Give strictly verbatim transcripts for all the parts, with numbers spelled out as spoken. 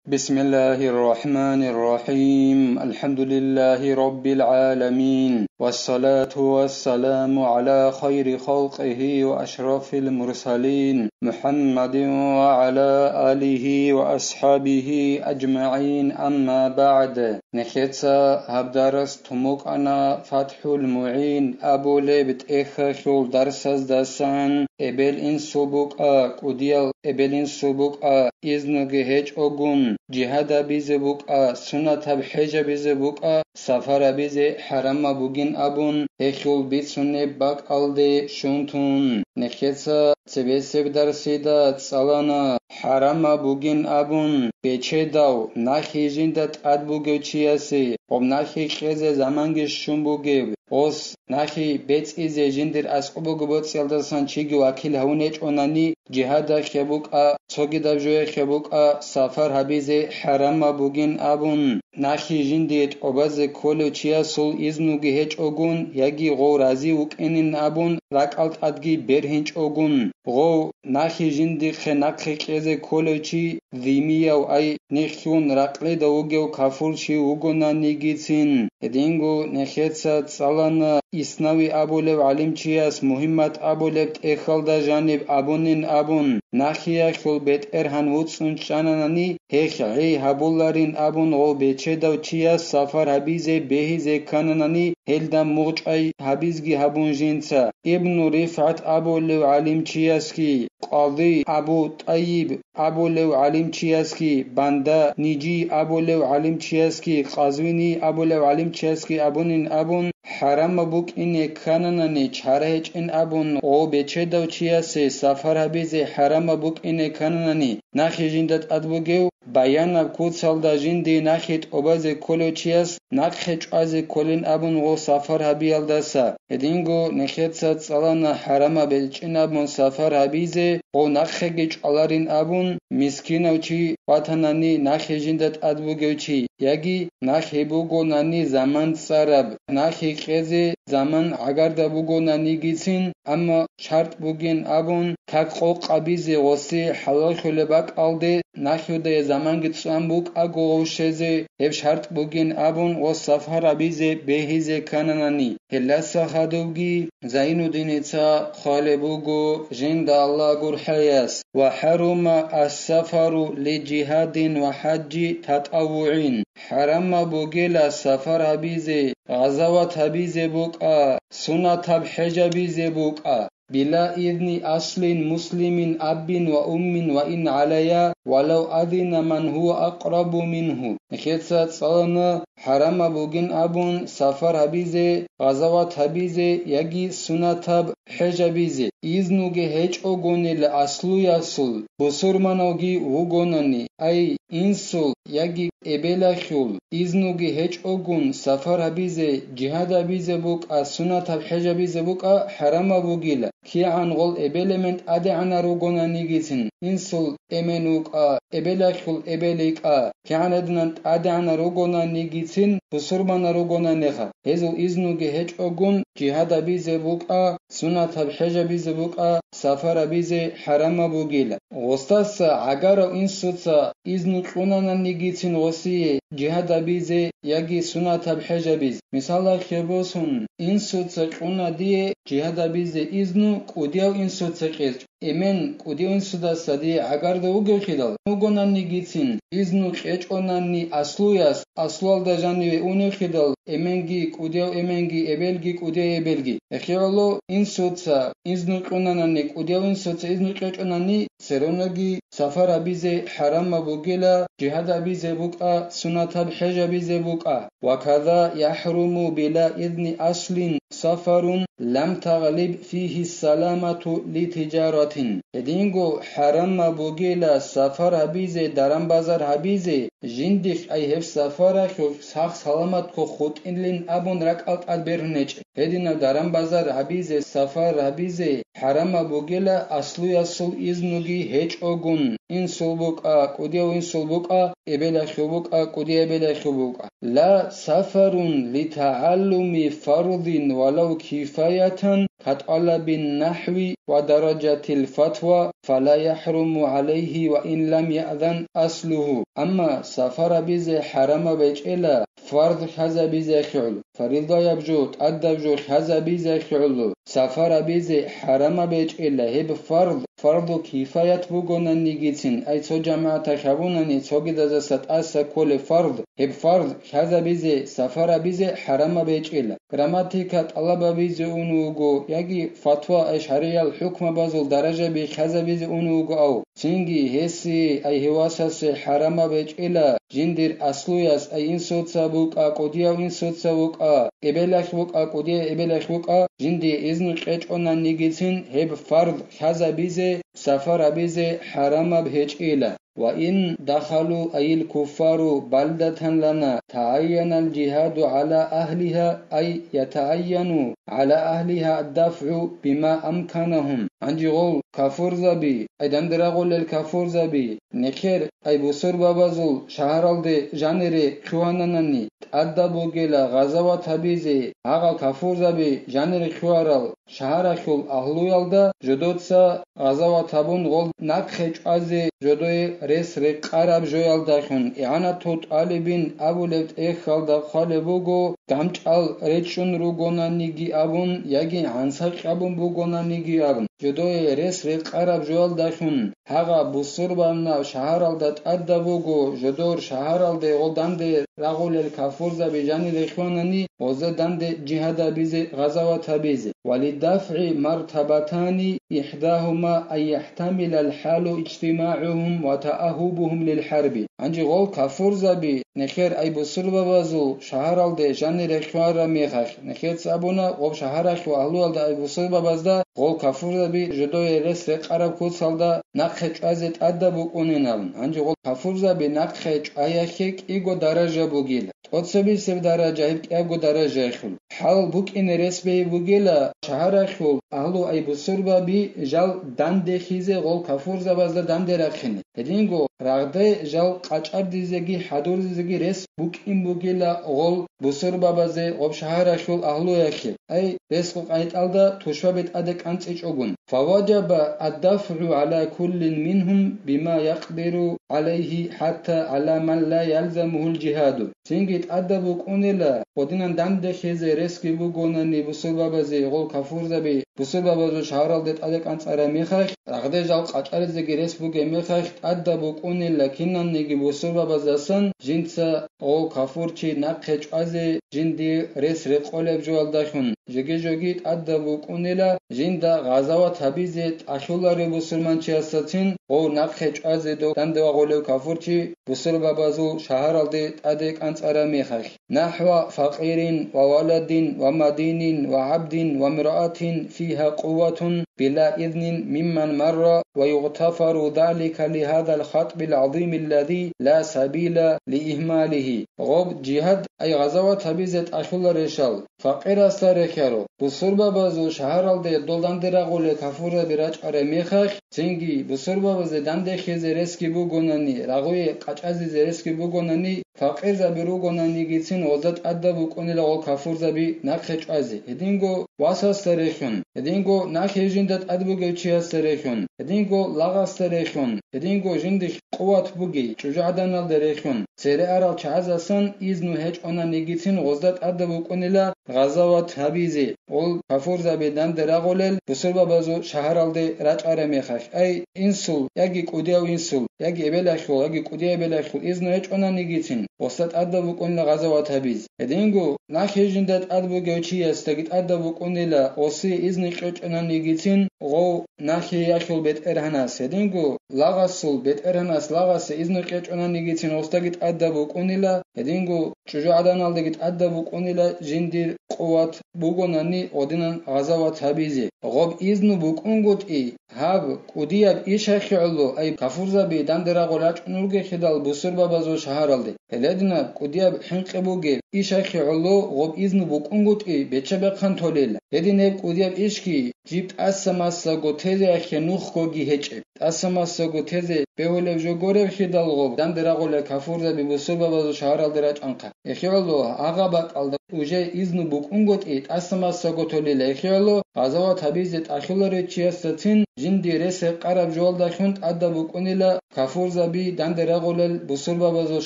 بسم الله الرحمن الرحيم. الحمد لله رب العالمين. والصلاة والسلام على خير خلقه وأشرف المرسلين محمد وعلى آله وأصحابه أجمعين. أما بعد. Нехеца гьаб дарас тумукъана ФатхӀул МугӀин абулеб тӀехьалъул дарсаздасан. Эбел-инсул букӀа, кӀудиял эбел-инсул букӀа, изнуги гьечӀогун, жигьад гьабизе букӀа, сунатаб хӀеж гьабизе букӀа, сафар гьабизе хӀарамаб бугин абун, гьелъул бицунеб бакӀалде щун тун. Нехеца цебесеб дарсида цӀалана, хӀарамаб бугин абун, бечедав, нахи жинда тӀад бугев чиясе, гъоб нахи кьезе заманги щун бугеб, гъос нахи бецӀизе жиндир аскӀоб бугеб боцӀиялдасан чиги вакил гьавун гьечӀонани, жигьадахъе букӀа, цогидаб жояхъе букӀа, сафар гьабизе хӀарамаб бугин абун, нахи жиндие тӀобазе кколев чиясул изнуги гьечӀогун яги гъов рази вукӀинин абун ракӀал тӀадги бергьинчӀогун, гъов нахи жиндихъе нахъе кьезе кколев чи зимияв, ай нихьун ракълида вугев кафурчи вугонанигицин. Гьединго нехеца цӀалана Иснави абулев гӀалимчияс Мухьаммад абулеб тӀехьалда жаниб абунин абун, нахиялъул бетӀергьан вуцӀцӀун чӀананани, гьелъ гӀей гьабуларин абун гъов бечедав чияс сафар гьабизе бегьизе ккананани, гьелда мугъчӀай гьабизги гьабун жинца. Ибну РифгӀат абулев гӀалимчиясги, къади Абу ТӀайиб абулев гӀалимчиясги, Банда Нижи абулев гӀалимчиясги, Къазвини абулев гӀалимчиясги абунин абун, хӀарамаб букӀине ккананани, чара гьечӀин абун, гъов бечедав чиясе сафар гьабизе хӀарамаб букӀине ккананани, нахи жинда тӀад бугев баянаб куцалда жиндие нахи тӀобазе кколев чияс нахъе чӀвазе кколин абун гъов сафар гьабиялдаса. Гьединго нехеца цӀалана хӀарамаб гьечӀин абун сафар гьабизе, гъов нахъеги чӀваларин абун, мискинав чи ватанани, нахи жинда тӀад бугев чи, яги нахи бугонани заман цӀараб, нахи кьезе заман гӀагарда бугонанигицин, амма шартӀ бугин абун, как къокъабизе гъоси хӀалаллъулеб бакӀалде нахиудае заманги цӀан букӀаго гъов щезе, гьеб шартӀ бугин абун гъос сафар гьабизе бегьизе ккананани. Гьелдаса хадубги Зайнуддиница хъвалеб буго жинда Аллагь гурхӀаяс: «Ва хӀарума ас-сафару ли жигьадин ва хӀаджи татаввугӀин». ХӀарамаб бугела сафар гьабизе, гъазават гьабизе букӀа, сунатаб хӀеж гьабизе букӀа. Била изни аслин муслимин аббин ва уммин ва ин гӀалая, валав азина ман гьува акърабу мингьу. Нехеца цӀалана хӀарамаб бугин абун сафар гьабизе, гъазават гьабизе яги сунатаб хӀеж гьабизе. Изнуги гьечӀогонила аслуясул, бусурманавги вугонани, ай, инсул яги эбелалъул изнуги гьечӀогун сафар гьабизе, жигьад гьабизе букӀа, сунатаб хӀеж гьабизе букӀа, хӀарамаб бугила. КигӀан гъол эбел-эмен тӀадегӀанал ругонанигицин, инсул эмен вукӀа, эбелалъул эбел йикӀа, кигӀан гьединан тӀадегӀанал ругонанигицин, бусурманал ругонаниха, гьезул изнуги гьечӀогун жигьад гьабизе букӀа, сунатаб хӀеж гьабизе букӀа, сафар гьабизе хӀарамаб бугила. Гъосдаса гӀагарав инсуца изну кьунананигицин гъосие жигьад гьабизе яги сунатаб хӀеж гьабизе. Мисалалъе босун, инсуца кьуна дие жигьад гьабизе изну кӀудияв инсуца кьечӀ. Эмен кӀудияв инсудаса дие гӀагарда вугевхъидал, вугонанигицин изну кьечӀонани аслуяс, аслуялда жаниве уневхъидал, эменги кӀудияв эменги, эбелги кӀудияв эбелги. Эхиялъул инсуца изну кьунанани кӀудияв инсуца изну кьечӀонани, церонаги сафар гьабизе хӀарамаб бугила, жигьад гьабизе букӀа, сунатаб хӀеж гьабизе букӀа. Ва каза яхӀруму била изни аслин сафарун лам тагълиб фигьи саламату ли тижаратин. Гьединго хӀарамаб бугила сафар гьабизе, даран-базар гьабизе, жиндихъ ай гьеб сафаралъулъ сах-саламатго хутӀилин абун ракӀал тӀад бергьунечӀеб. Гьединаб даран-базар гьабизе, сафар гьабизе хӀарамаб бугила аслуясул изнуги гьечӀогун, инсул букӀа, кӀудияв инсул букӀа, букӀа, эбелахъе букӀа, кӀудияй эбелахъе букӀа. Ла сафарун литагӀаллуми фардин валав кифаятан катӀалабин нахӀви ва даражатил фатва, фала яхӀруму гӀалайгьи ва ин лам яъзан аслугьу. Амма сафар абизе хӀарамаб гьечӀела фард лъазабизехъе гӀоло, фаридаяб жо, тӀадаб жо лъазабизехъе гӀоло. Сафар абизе хӀарамаб гьечӀела гьеб фард, фарду кифаят бугонанигицин, ай цо жамагӀаталъ гьабунани цогидазаса тӀаса кколеб фард, гьеб фард лъазабизе, сафар абизе хӀарамаб гьечӀела. Грамматика тӀалаб абизе ун вуго, яги фатва, ай шаргӀиял хӀукмабазул даражаби лъазабизе ун вуго ав. Цинги гьесие, ай гьев васасе хӀарамаб гьечӀела, жиндир аслуяс, ай инсуца букӀа, кӀудияв инсуца вукӀа, эбелалъ вукӀа, кӀудияй эбелалъ вукӀа, жиндие изну кьечӀонанигицин гьеб фард лъазабизе, сафар абизе хӀарамаб гьечӀела. Ва ин дахалу, ай ил куффару, балдатан лана, тагӀайянал жигьаду гӀала агьлигьа, ай ятагӀайяну гӀала агьлигьа аддафгӀу бима амканагьум. Гьанже гъол кафурзаби, ай данде рагъулел кафурзаби, нехер, ай бусурбабазул шагьаралде жанире лъугьананани, тӀадаб бугела гъазават гьабизе, гьагъал кафурзаби жанире лъугьарал шагьаралъул агьлуялда жодоца гъазават гьабун гъол нахъе чӀвазе жодое рес рекъараб жоялдалъун, игӀанату тӀалибин абулеб тӀехьалда хъвалеб буго, гамчӀал речӀчӀун ругонаниги абун, яги гӀанса кьабун бугонаниги абун, жодое рес рекъараб жоялдалъун, гьагъа бусурбанаб шагьаралда тӀадаб буго, жодор шагьаралде гъол данде рагъулел кафурзаби жанире лъугьанани, гъозда данде жигьад гьабизе, гъазават гьабизе. Ва лиддафгӀи мартабатани, ихӀдагьума ан яхӀтамилал хӀалу ижтимагӀугьум ва таахьубугьум лилхӀарби. Гьанже гъол кафурзаби нехер ай бусурбабазул шагьаралде жанире лъугьараб мехалъ, нехеца абуна гъоб шагьаралъул агьлуялда ай бусурбабазда гъол кафурзаби жодое рес рекъараб куцалда нахъе чӀвазе тӀадаб букӀунин абун. Гьанже гъол кафурзаби нахъе чӀваялъе кӀиго даража бугила. ТӀоцебесеб даража гьеб кӀиябго даражаялъул. ХӀал букӀине рес бегьи бугела, шагьаралъул агьлу ай бусурбаби жал дандехизе гъол кафурзабазда данде рахъине. Гьединго рагъде жал къачӀардизеги хӀадурзизеги рес букӀин бугела гъол бусурбабазе гъоб шагьаралъул агьлуялъе, ай ресго къайтӀалда тушбаби тӀаде кӀанцӀичӀогун. Фаваджаба аддафгӀу гӀала куллин мингьум бима якъдиру гӀалайгьи хӀатта гӀала ман ла ялзамугьул жигьаду. Цинги тӀадаб букӀунела гъодинан дандехизе ресги бугонани бусурбабазе, гъол кафурзаби бусурбабазул шагьаралде тӀаде кӀанцӀараб мехалъ, рагъде жал къачӀаризеги рес бугеб мехалъ, тӀадаб букӀунела кинанниги бусурбабаздасан жинца гъов кафурчи нахъе чӀвазе жиндие рес рекъолеб жоялдалъун, жеги-жоги тӀадаб букӀунела жинда гъазават гьабизе тӀалъуларев бусурманчиясдацин гъов нахъе чӀвазе дов данде вагъулев кафурчи бусурбабазул шагьаралде тӀаде кӀанцӀараб мехалъ. نحو فقير وولد ومدين وعبد وامرأة فيها قوة بلا إذن ممن مر، ويغتفر ذلك لهذا الخطب العظيم الذي لا سبيل لإهماله. Гъоб жигьад, ай гъазават гьабизе тӀалъуларищал, факъирасда рехьаро, бусурбабазул шагьаралде дол данде рагъулел кафурзаби рачӀараб мехалъ, цинги бусурбабазе дандехизе ресги бугонани, рагъуе къачӀазизе ресги бугонани, факъирзаби ругонанигицин гъозда тӀадаб букӀунила гъол кафурзаби нахъе чӀвазе, гьединго васасда рехьун, гьединго нахъе жинда тӀад бугев чиясда рехьун, гьединго лагъасда рехьун, гьединго жиндилъ къуват бугей, чӀужугӀаданалда рехьун, цере арал чагӀазасан изну гьечӀонанигицин гъозда тӀадаб букӀунила гъазават гьабизе, гъол кафурзаби данде рагъулел бусурбабазул шагьаралде рачӀараб мехалъ, ай инсул, яги кӀудияв инсул, яги эбелалъул, яги кӀудияй эбелалъул изну гьечӀонанигицин, гъосда тӀадаб букӀунила гъазават гьабиз. Гьединго нахъе жинда тӀад бугев чиясдаги тӀадаб букӀунила гъосие изну кьечӀонанигицин гъов нахъеялъул бетӀергьанас, гьединго лагъасул бетӀергьанас лагъасе изну кьечӀонанигицин гъосдаги тӀадаб букӀунила Гьединго чӀужугӀаданалдаги тӀадаб букӀунила жиндир къуват бугонани гъодинан гъазават гьабизе. Гъоб изну букӀунгутӀи, гьаб кӀудияб ишайхъе гӀоло, ай кафурзаби данде рагъул рачӀун ругехидал бусурбабазул шагьаралде. Гьелединаб кӀудияб хӀинкъи бугеб ишайхъе гӀоло гъоб изну букӀунгутӀи бечебехъан толел. Гьедин гьеб кӀудияб ишги жиб тӀаса-масаго тезе ахе нухгоги гьечӀеб. ТӀаса-масаго тезе бегьулеб жо гореб хидалго данде рагъулел кафурзаби бусурбабазул шагьаралде рачӀанхъа. Эхиялъул гьагъа бакӀалда уже изну букӀунгутӀи тӀаса-масаго толила. Эхиялъул гъазават гьабизе тӀахьуларев чиясдацин жинди рес гьекъараб жоялдалъун тӀадаб букӀунила кафурзаби данде рагъулел бусурбабазул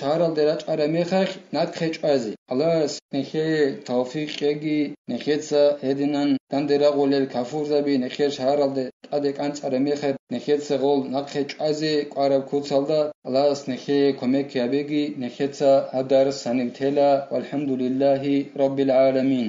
шагьаралде рачӀараб мехалъ нахъе чӀвазе. Аллагьас нехее тавфикъ кьеги, нехеца гьединан данде рагъулел кафурзаби нехер шагьаралде тӀаде кӀанцӀараб мехалъ нехеца гъол нахъе чӀвазе кӀвараб куцалда Аллагьас нехее кумек гьабеги, нехеца гьаб дарс гьаниб тела. ВалхӀамдулиллагьи раббил гӀаламин.